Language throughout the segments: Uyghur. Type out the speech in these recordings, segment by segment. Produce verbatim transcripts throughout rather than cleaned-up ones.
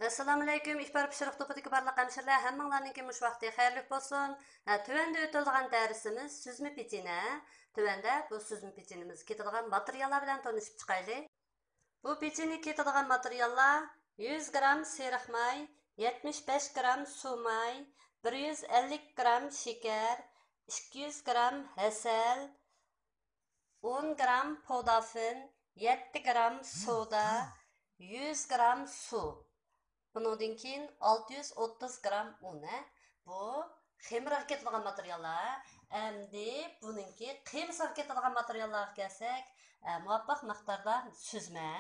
ئەسسالامۇئەلەيكۇم، ئىپار پىشۇرۇق توپىدىكى بارلىق ھەمشىرىلەر، ھەممىڭلارنىڭكى مۇشۇ ۋاقتى خەيرلىك بولسۇن. ھە، تۆۋەندە ئۆتۈلىدىغان دەرسىمىز سۈزمە پېچىنە. تۆۋەندە بۇ سۈزمە پېچىنىمىزگە كېتىدىغان ماتېرىياللار بىلەن تونۇشۇپ چىقايلى. بۇ پېچىنىگە كېتىدىغان ماتېرىياللار: يۈز گرام سېرىق ماي، يەتمىش بەش گرام سۇ ماي، بىر يۈز ئەللىك گرام شېكەر، ئىككى يۈز گرام ھەسەل، ئون گرام پودافىن، يەتتە گرام سودا، يۈز گرام سۇ. بۇنىڭدىن كېيىن ئالتە يۈز ئوتتۇز گرام ئۇن، ھە. بۇ خېمىرغا كېتىدىغان ماتېرىياللار، ھە. ئەمدى بۇنىڭكى قىيمىسىغا كېتىدىغان ماتېرىياللارغا كەلسەك، ھە، مۇۋاپىق مىقداردا سۈزمە،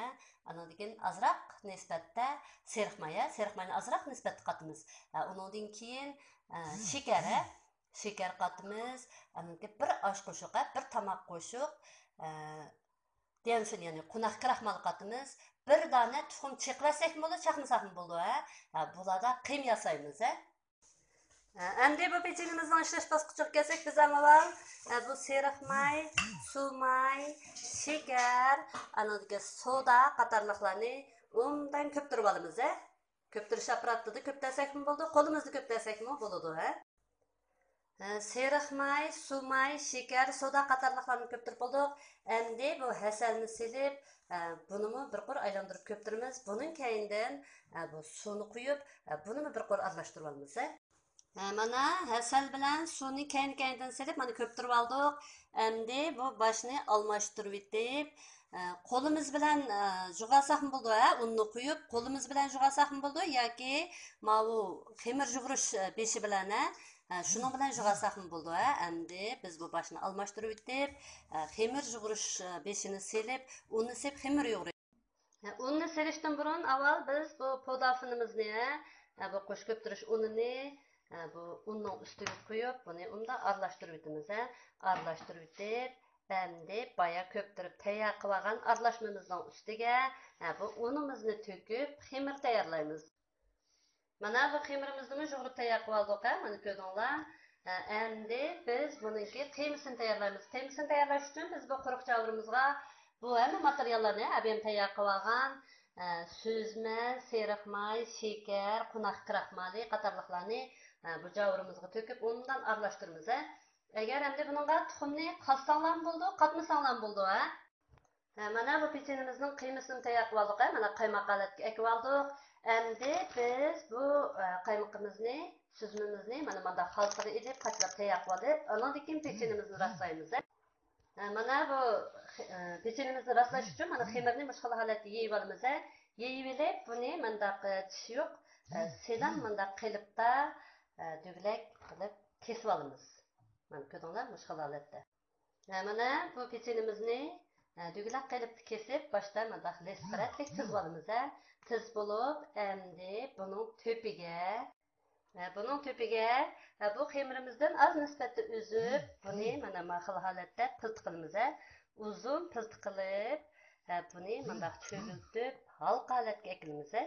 ئانىڭدىن كېيىن ئازراق نىسبەتتە سېرىق ماي، ھە، سېرىق ماينى ئازراق نىسبەتتە قاتىمىز. ھە، ئۇنىڭدىن كېيىن، ھە، شېكەر، ھە، شېكەر قاتىمىز، ئانىڭدىن كېيىن بىر ئاش قوشۇق، ھە، بىر تاماق قوشۇق، ھە، دىيەنفېن، يەنى قوناق كراخمال قاتىمىز. بىر دانە تۇخۇم چېقىۋەتسەكمۇ بولىدۇ، چاقمىساقمۇ بولىدۇ، ھە؟ ھە، بۇلاردا قىيما ياسايمىز، ھە؟ ھە، ئەمدى بۇ پېچىنىمىزنىڭ ئىشلەش باسقۇچىغا كەلسەك، بىز ئەڭ ئاۋۋال، ھە، بۇ سېرىق ماي، سۇ ماي، شېكەر، ئانىڭدىكى سودا قاتارلىقلارنى ئوبدان كۆپتۈرۈپ ئالىمىز، ھە؟ كۆپتۈرۈش ئاپپاراتىدا كۆپتۈرسەكمۇ بولىدۇ، قولىمىزدا كۆپتۈرسەكمۇ بولىدۇ، ھە؟ ھە، سېرىق ماي، سۇ ماي، شېكەر، سودا قاتارلىقلارنى كۆپتۈرۈپ بولدۇق. ئەمدى بۇ ھەسەلنى سېلىپ، ھە، بۇنىمۇ بىر قۇر ئايلاندۇرۇپ كۆپتۈرىمىز. بۇنىڭ كەينىدىن، ھە، بۇ سۇنى قۇيۇپ، ھە، بۇنىمۇ بىر قۇر ئارىلاشتۇرۇۋالىمىز، ھە. ھە، مانا ھەسەل بىلەن سۇنى كەينى-كەينىدىن سېلىپ، مانا كۆپتۈرۈۋالدۇق. ئەمدى بۇ باشنى ئالماشتۇرۇۋېتىپ، ئە، قولىمىز بىلەن، ئە، جۇغالساقمۇ بولىدۇ، ھە، ئۇننى قۇيۇپ، قولىمىز بىلەن جۇغالساقمۇ بولىدۇ ياكى ماۋۇ خېمىر جۇغۇرۇش، ئە، بېشى بىلەن، ھە، ئە، شۇنىڭ بىلەن جۇغالساقمۇ بولىدۇ، ھە. ئەمدى بىز بۇ باشنى ئالماشتۇرۇۋېتىپ، ئە، خېمىر جۇغۇرۇش، ئە، بېشىنى سېلىپ، ئۇننى سېلىپ خېمىر يۇغۇرۇش. ئۇننى سېلىشتىن بۇرۇن ئاۋۋال بىز بۇ پودافىنىمىزنى، ھە، بۇ قوش كۆپتۈرۈش ئۇنىنى، ھە، بۇ ئۇننىڭ ئۈستىگە قۇيۇپ، بۇنى ئۇندا ئارىلاشتۇرۇۋېتىمىز، ھە. ئارىلاشتۇرۇۋېتىپ، ئەمدى بايا كۆپتۈرۈپ تەييار قىلىۋالغان ئارىلاشمىمىزنىڭ ئۈستىگە، ھە، بۇ ئۇنىمىزنى تۆكۈپ، خېمىر تەييارلايمىز. مانا بۇ خېمىرىمىزنىمۇ يۇغۇرۇپ تەييار قىلىۋالدۇق، ھە، مانا كۆردۈڭلار. ھە، ئەمدى بىز بۇنىڭكى قىيمىسىنى تەييارلايمىز. قىيمىسىنى تەييارلاش ئۈچۈن بىز بۇ قۇرۇق جاۋۇرىمىزغا بۇ ھەممە ماتېرىياللارنى ئەبىم تەييار قىلىۋالغان، ھە، سۈزمە، سېرىق ماي، شېكەر، قوناق كراخمالى قاتارلىقلارنى، ھە، بۇ جاۋۇرىمىزغا تۆكۈپ ئوبدان ئارىلاشتۇرىمىز، ھە. ئەگەر ئەمدى بۇنىڭغا تۇخۇمنى قاتساڭلارمۇ بولىدۇ، قاتمىساڭلارمۇ بولىدۇ، ھە. ھە، مانا بۇ پېچىنىمىزنىڭ قىيمىسىنى تەييار قىلىۋالدۇق، ھە، مانا قايماق ھالەتكە ئەكىۋالدۇق. ئەمدى بىز بۇ، ئە، قايمىقىمىزنى، سۈزمىمىزنى مانا مۇنداق خالتىغا ئېلىپ قاچىلاپ تەييار قىلىۋالىپ، ئانىڭدىن كېيىن پېچىنىمىزنى راسلايمىز، ھە. ھە، مانا بۇ خ-، ئە، پېچىنىمىزنى راسلاش ئۈچۈن مانا خېمىرنى مۇشۇ خىل ھالەتتە يېيىۋالىمىز، ھە. يېيىۋېلىپ بۇنى مۇنداق، ئە، چىشى يوق، ئە، سىلام مۇنداق قېلىپتا، ئە، دۈگىلەك قىلىپ كېسىۋالىمىز. مانا كۆردۈڭلار، مۇشۇ خىل ھالەتتە. ھە، مانا بۇ پېچىنىمىزنى، ھە، دۈگىلەك قېلىپتا كېسىپ، باشتا مۇنداق لىسقىرەتلىك تىزىۋالىمىز، ھە. تىز بولۇپ، ئەمدى بۇنىڭ تۆپىگە، ھە، بۇنىڭ تۆپىگە، ھە، بۇ خېمىرىمىزدىن ئاز نىسبەتتە ئۈزۈپ، بۇنى مانا ما خىل ھالەتتە پىلتە قىلىمىز، ھە. ئۇزۇن پىلتە قىلىپ، ھە، بۇنى مۇنداق چۆگۈلتۈپ، ھالقا ھالەتكە ئەكېلىمىز، ھە.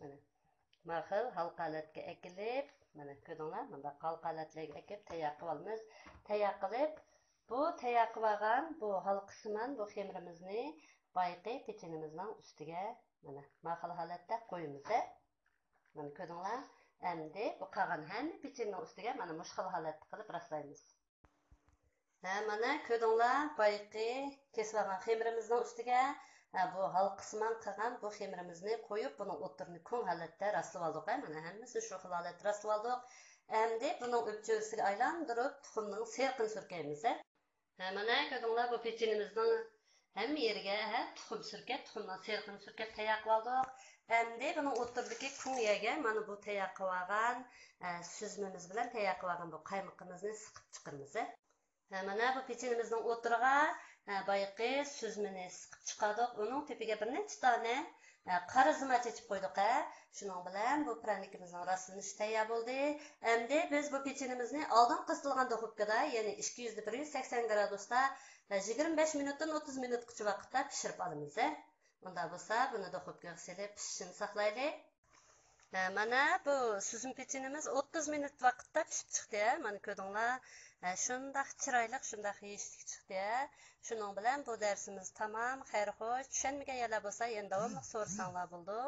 مانا، ما خىل ھالقا ھالەتكە ئەكېلىپ، مانا، كۆردۈڭلار، مۇنداق ھالقا ھالەتلەرگە ئەكېلىپ تەييار قىلىۋالىمىز. تەييار قىلىپ، بۇ تەييار قىلىۋالغان بۇ ھالقىسىمان بۇ خېمىرىمىزنى بايىقى پېچىنىمىزنىڭ ئۈستىگە، مانا، ما خىل ھالەتتە قويىمىز. مانا، كۆردۈڭلار. ئەمدى بۇ قالغان ھەممە پېچىنىنىڭ ئۈستىگە، مانا، مۇشۇ خىل ھالەتتە قىلىپ راسلايمىز. ھە، مانا كۆردۈڭلار، بايىقى كېسىۋالغان خېمىرىمىزنىڭ ئۈستىگە، ھە، بۇ ھالقىسىمان قىلغان بۇ خېمىرىمىزنى قويۇپ، بۇنىڭ ئوتتۇرىنى كۆڭ ھالەتتە راسلىۋالدۇق، ھە، مانا ھەممىسىنى شۇ خىل ھالەتتە راسلىۋالدۇق. ئەمدى بۇنىڭ ئۆپچۆرىسىگە ئايلاندۇرۇپ، تۇخۇمنىڭ سېرىقىنى سۈركەيمىز، ھە. ھە، مانا كۆردۈڭلار، بۇ پېچىنىمىزنىڭ ھەممە يېرىگە، ھە، تۇخۇم سۈركەپ، تۇخۇمنىڭ سېرىقىنى سۈركەپ تەييار قىلىۋالدۇق. ئەمدى بۇنىڭ ئوتتۇرىدىكى كۆڭ يەرگە مانا بۇ تەييار قىلىۋالغان، ئە، سۈزمىمىز بىلەن تەييار قىلىۋالغان بۇ قايمىقىمىزنى سىقىپ چىقىرىمىز. ھە، مانا بۇ پېچىنىمىزنىڭ ئوتتۇرىغا، ھە، بايىقى سۈزمىنى سىقىپ چىقاردۇق. ئۇنىڭ تۆپىگە بىر نەچچە دانە، ھە، قارا زىما چېچىپ قويدۇق، ھە. شۇنىڭ بىلەن بۇ پىرەنىكىمىزنىڭ راسلىنىشى تەييار بولدى. ئەمدى بىز بۇ پېچىنىمىزنى ئالدىن قىزىتىلغان دۇخوپكىدا، يەنى ئىككى يۈز بىر يۈز سەكسەن گرادۇستا، ھە، يىگىرمە بەش مىنۇتتىن ئوتتۇز مىنۇتقىچە ۋاقىتتا پىشۇرۇپ ئالىمىز. ئۇنداق بولسا، بۇنى دۇخوپكىغا سېلىپ پىشىشىنى ساقلايلى. ھە، مانا بۇ سۈزمە پېچىنىمىز ئوتتۇز مىنۇت ۋاقىتتا پىشىپ چىقتى، ھە. مانا كۆردۈڭلار. ھە، شۇنداق چىرايلىق، شۇنداق يېيىشلىك چىقتى، ھە. شۇنىڭ بىلەن بۇ دەرسىمىز تامام. خەير خوش. چۈشەنمىگەن يەرلەر بولسا يەنە داۋاملىق سورىساڭلار بولىدۇ.